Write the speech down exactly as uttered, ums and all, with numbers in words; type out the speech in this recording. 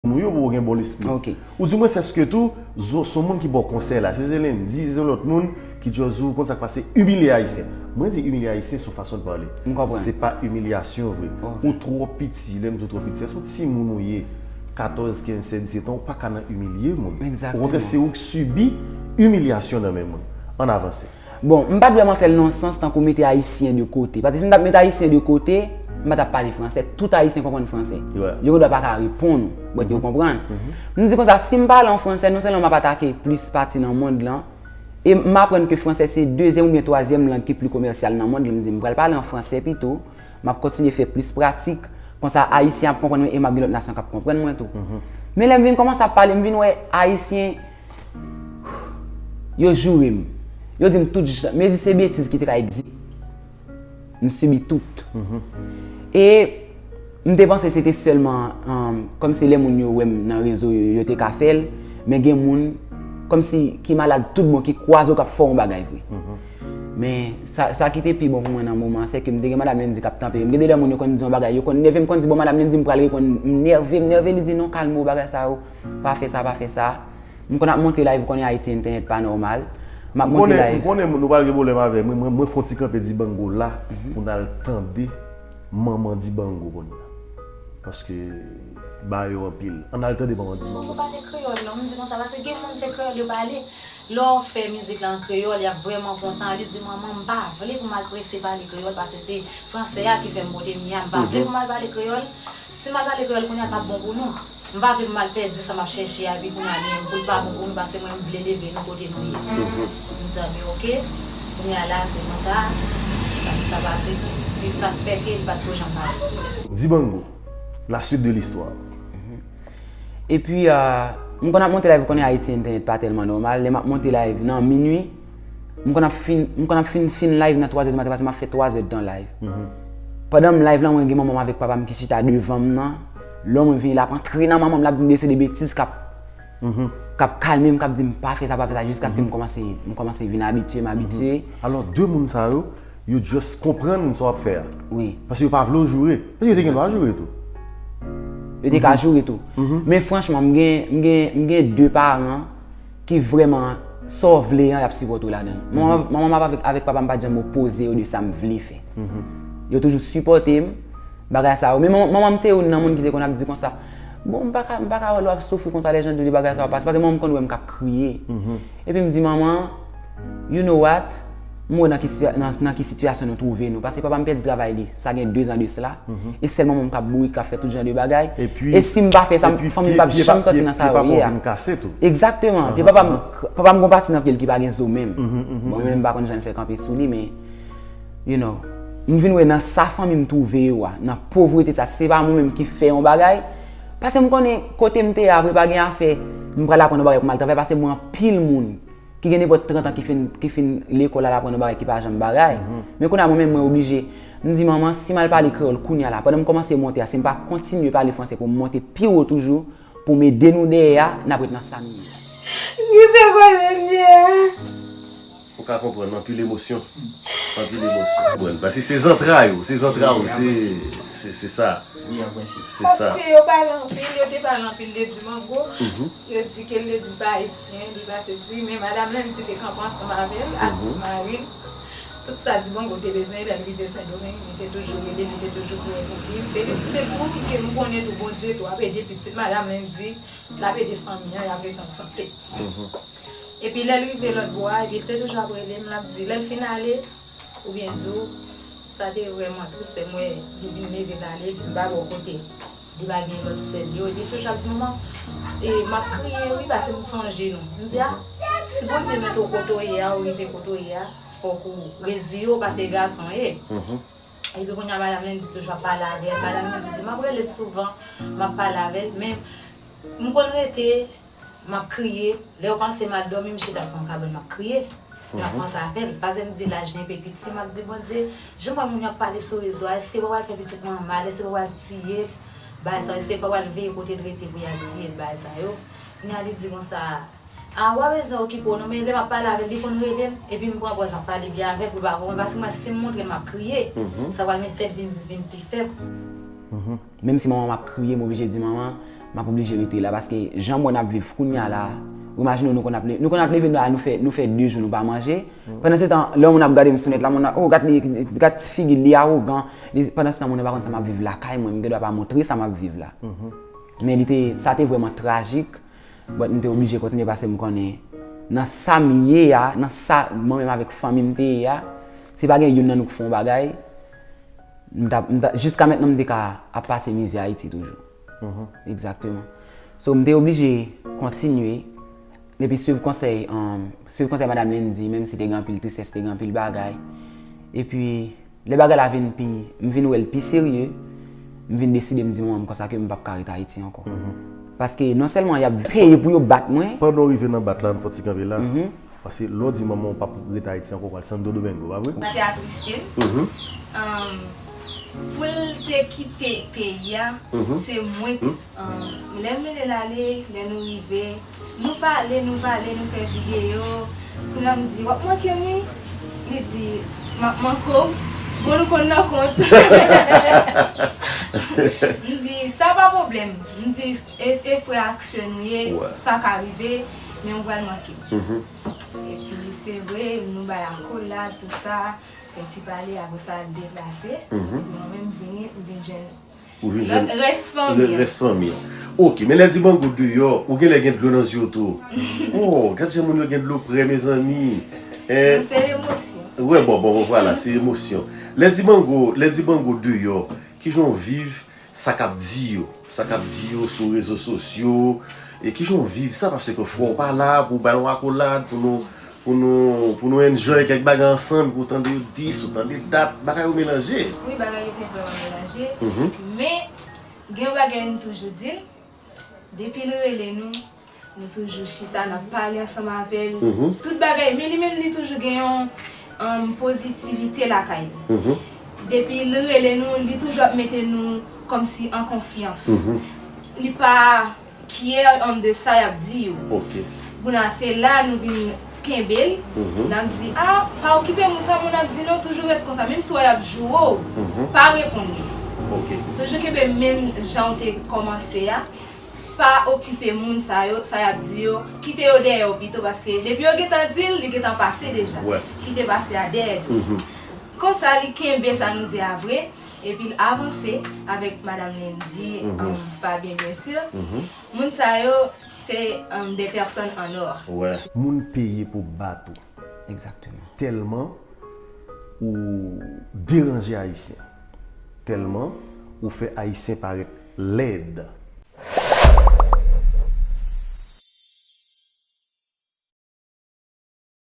moun ou yo pou w gen bon lespri. Ou di mwen sèske tou, se yon moun ki ba w konsèy la. Si se Lendy, se yon lòt moun ki just di w konn sa k pase, imilye Ayisyen. Mwen di imilye Ayisyen se yon fason de pale. Se pa imilyasyon vre. Ou twò piti, lè m di w twò piti, se yon timoun ou ye. Katòz, kenz, sèz, disèt an, ou pa ka nan imilye moun. Okontrè, se ou k sibi imilyasyon nan men moun. Ann avanse. Bon, m pa t vrèman fè l nan sans tankou mete Ayisyen de kote. Paske si m t ap mete Ayisyen de kote, m pa t ap pale fransè. Tout Ayisyen konprann fransè. Yo gendwa pa ka reponn ou, but yo konprann. M di konsa, si m pale an fransè, non sèlman m ap atake plis pati nan mond lan, e m aprann ke fransè se dezyèm oubyen twazyèm lang ki pli komèsyal nan mond lan, m di m pral pale an fransè pito, m ap kontinye fè plis pratik, konsa Ayisyen ap konprann mwen e m ap gen lòt nasyon k ap konprann mwen tou. Men lè m vin kòmanse ap pale, m vin wè Ayisyen Yo joure m. Yo di m tout jan. Men di se betiz ki te ka egziste. M sibi tout. E m te panse se te sèlman kòmsi lè moun yo wè m nan rezo yo, yo te ka fè l, men gen moun kòmsi ki malad tout bon ki kwaze w k ap fè yon bagay vre. Men sa, sa ki te pi bon pou mwen nan moman an, se ke m te gen madanm Lendy k ap tanpe m. Gen de lè moun yo konn di yon bagay, yo konn nève m, konn di bon madanm Lendy m pral reponn, m nève, m nève, li di non, kalme w, bagay sa yo, pa fè sa, pa fè sa. M konn ap monte live, ou konnen Ayiti entènèt pa nòmal. M ap monte live. M konnen nou pral gen pwoblèm avè m. Mwen, mwen, mwen fè yon ti kanpe Dibango la pou n al tande manman Dibango kounye a. Paske ba yo anpil. Ann al tande manman Dibango. Ou pale kreyòl non, m di konsa paske gen moun se kreyòl yo pale. Lè w fè mizik la an kreyòl, y ap vrèman kontan. Li di manman, m pa vle pou m al prese pale kreyòl paske se fransè a ki fè m pote m ye a. M pa vle pou m al pale kreyòl. Si m al pale kreyòl kounye a, l p ap bon pou nou. M pa vle pou m al pèdi sa m ap chèche a, epi kounye a li menm pou l pa bon pou nou, paske mwen m vle leve nou kote nou ye. M di, anben oke, kounye a la se konsa, sa, sa pase, se sa k fè ke li pa t ko janm pale. Dibango, la suite de l'histoire. Epi, euh, m konn ap monte live, ou konnen Ayiti entènèt pa tèlman nòmal, lè m ap monte live nan minui, M konn ap fin, m konn ap fin, fin live nan twazè di maten, paske m ap fè twazè tan live. Pandan m live la, mwen gen manman m avèk papa m ki chita devan m nan. Lè mwen vini, l ap antre nan manman m, l ap di m de se de betiz k ap, k ap kalme m, k ap di m pa fè sa, pa fè sa, jiskaske m kòmanse, m kòmanse vin abitye, m abitye. Alò, de moun sa yo, yo just konprann sa w ap fè a. Wi. Paske yo pa vle w joure. Paske yo te gen dwa joure tou. Yo te ka joure tou. Men franchman, m gen, m gen, m gen de paran ki vrèman sa w vle an, y ap sipòte w ladan l. Manman, manman m avèk, avèk papa m pa t janm opoze yo de sa m vle fè. Yo toujou sipòte m, bagay sa yo. Men manman, manman m te youn nan moun ki te konn ap di konsa, bon, m pa ka, m pa ka wè lè w ap soufri konsa, lè jan de bagay sa yo pase, paske manman m konn wè m k ap kriye. Epi m di, manman, you know what? M wè nan ki, nan, nan ki sitiyasyon nou twouve nou. Paske papa m pèdi travay li, sa gen de zan de sela. E sèl manman m k ap bourik, k ap fè tout jan de bagay. E si m pa fè sa, fanmi m p ap janm sòti nan sa yo ye a. Egzakteman. Pye papa m, papa m gon pati nan pye l ki pa gen zo menm. Bon, men m pa konn jan l fè kanpe sou li, men, you know, m vin wè nan sa fanmi m twouve yo a, nan povrete sa, si se pa mwen menm ki fè yon bagay, paske m konnen kote m te ye a vre, pa gen afè m pral aprann yon bagay pou m al travay, paske m wè anpil moun ki gen nenpòt trant an ki fin, ki fin lekòl al aprann yon bagay ki pa janm bagay. Men kounye a mwen menm mwen oblije, m di manman, si m al pale kreyòl kounye a la, pandan m kòmanse monte a, si m pa kontinye pale fransè pou m monte pi wo toujou, pou m ede nou dèyè a, n ap ret nan sa nou ye a. Kite kote m ye a. Ou ka konprann, anpil emosyon. Anpil emosyon. Konprann, paske se zantray ou, se zantray ou, se, se, se sa. Se sa. Paske yo pale anpil, yo te pale anpil de Dibango. Yo di ke l te di l pa ayisyen, li pa sesi, men madanm Lendy te kanpe ansanm avè l ak mari l. Tout sa Dibango te bezwen, lè l rive Sendomeng, li te toujou rele, li te toujou priye pou li. M felisite l pou li, ke m konnen tou Bondye tou ap ede pitit madanm Lendy, l ap ede fanmi an, y ap ret an sante. Epi lè l rive lòt bò a, epi l te toujou ap rele m, l ap di, lè l fin ale, oubyen di w, sa te vrèman tris, lè m wè li vin leve l ale, epi m pa bò kote. Li pa gen lòt sè l yo. Epi l toujou ap di, manman, e, m ap kriye wi, paske m sonje nou. M di, a, si Bondye mete w kote w ye a, ou rive kote w ye a, fòk ou reziye w, paske gason w ye. Epi kounye a, madanm Lendy toujou ap pale avè l. Madanm Lendy di, m ap rele l souvan, m ap pale avè l, men m konn rete, m ap kriye. Lè yo panse m al dòmi, m chita sou yon kabann, m ap kriye. Lè m ap panse avè l. Paske m di laj li enpe piti, m ap di, Bondye, jan m wè moun yo ap pale sou rezo a, èske yo pa pral fè pitit mwen an mal, èske yo pa pral tiye l, bagay sa yo, èske yo pa pral veye kote l rete pou y al tiye l, bagay sa yo. Kounye a, li di konsa, a, w pa bezwen okipe w non, men lè m ap pale avè l, li konn rele m, epi m pran pòz m ap pale byen avè l, pou l pa konprann, paske mwen, si m montre l m ap kriye, sa pral met fè l vin, vin pi fèb. Menm si manman m ap kriye, m oblije di, manman, M ap oblije rete la, paske jan m wè n ap viv kounye a la, ou imajine w, nou konn ap le-, nou konn ap leve la, nou fè, nou fè de jou nou pa manje. Pandan se tan, lè yon moun ap gade m sou nèt la, moun ap, oh, gad li, gad ti figi l, li awogan. Li, pandan se tan, moun yo pa konn sa m ap viv lakay mwen, m gen dwa pa montre sa m ap viv la. Men li te, sa te vrèman trajik, but m te oblije kontinye paske m konnen nan sa m ye a, nan sa mwen menm avèk fanmi m te ye a, si pa gen youn nan nou k fè yon bagay, m t ap, m t ap, jiska mentnan m te ka ap pase mizè Ayiti toujou. Egzakteman. So, m te oblije kontinye, epi swiv konsèy, um, swiv konsèy Madam Lindy, menm si te gen anpil tristès, te gen anpil bagay. Epi, lè bagay la vin pi, m vin wè l pi serye, m vin deside m di manman m konsa ke m p ap ka ret Ayiti ankò. Paske non sèlman y ap peye pou yo bat mwen. Pandan w rive nan bat la, n fò ti kanpe la. Paske lè w di manman w p ap ret Ayiti ankò, w pral Santo Domingo, pa vre? Sa te atriste m. Um, pou l te kite peyi a, se mwen. Um, lè m mennen l ale, lè nou rive, nou pale, nou pale, nou fè videyo. Kounye a m di, "W ap manke m, wi." Li di, "M ap manke w." Bon, nou konn nan kont. M di, "Sa pa pwoblèm." M di, "E, e frè ak sè nou ye, sa ka rive, men w pral manke m." Epi, se vre, nou bay akolad, tout sa, fè ti pale, apre sa, l deplase. Epi mwen menm, m vini, m vin jwenn Ou vin jwenn lòt rès fanmi an. Rès fanmi an. Ok, men lè Dibango deyò, ou genlè gen dlo nan zye w tou. Oh, gad jan moun yo gen dlo prè, mezanmi. Eh, non, se lemosyon. Wè, bon, bon, bon, vwala, se emosyon. Lè Dibango, lè Dibango deyò, kijan w viv sa k ap di yo? Sa k ap di yo sou rezo sosyo? E kijan w viv sa? Paske frè w pa la pou w ba l yon akolad, pou nou, pou nou, pou nou enjoy kèk bagay ansanm, pou w tande dis, ou tande dat, bagay yo melanje. Wi, bagay yo te vrèman melanje. Men, gen yon bagay nou toujou di l, depi l rele nou, nou toujou chita, n ap pale ansanm avè l. Tout bagay, men li menm, li toujou gen yon, um, pozitivite lakay li. Depi l rele nou, li toujou ap mete nou kòmsi an konfyans. Li pa kyè, um, de sa y ap di yo. Ok. Kounye a, se la nou vin kenbe l. N ap di, "Ah, pa okipe moun sa moun ap di non, toujou ret konsa." Menm si w wè y ap joure w, pa reponn li. Ok. Toujou kenbe menm jan w te kòmanse a. Pa okipe moun sa yo, sa y ap di yo. Kite yo dèyè w pito, paske depi yo gentan di l, li gentan pase deja. Kite pase a dèyè nou. Konsa, li kenbe sa nou di a vre, epi l avanse avèk Madam Lindy, um, Fabien, bien sûr. Moun sa yo, se, um, des personnes en or. Wè. Moun peye pou bat ou. Egzakteman. Tèlman ou deranje Ayisyen. Tèlman ou fè Ayisyen parèt lèd.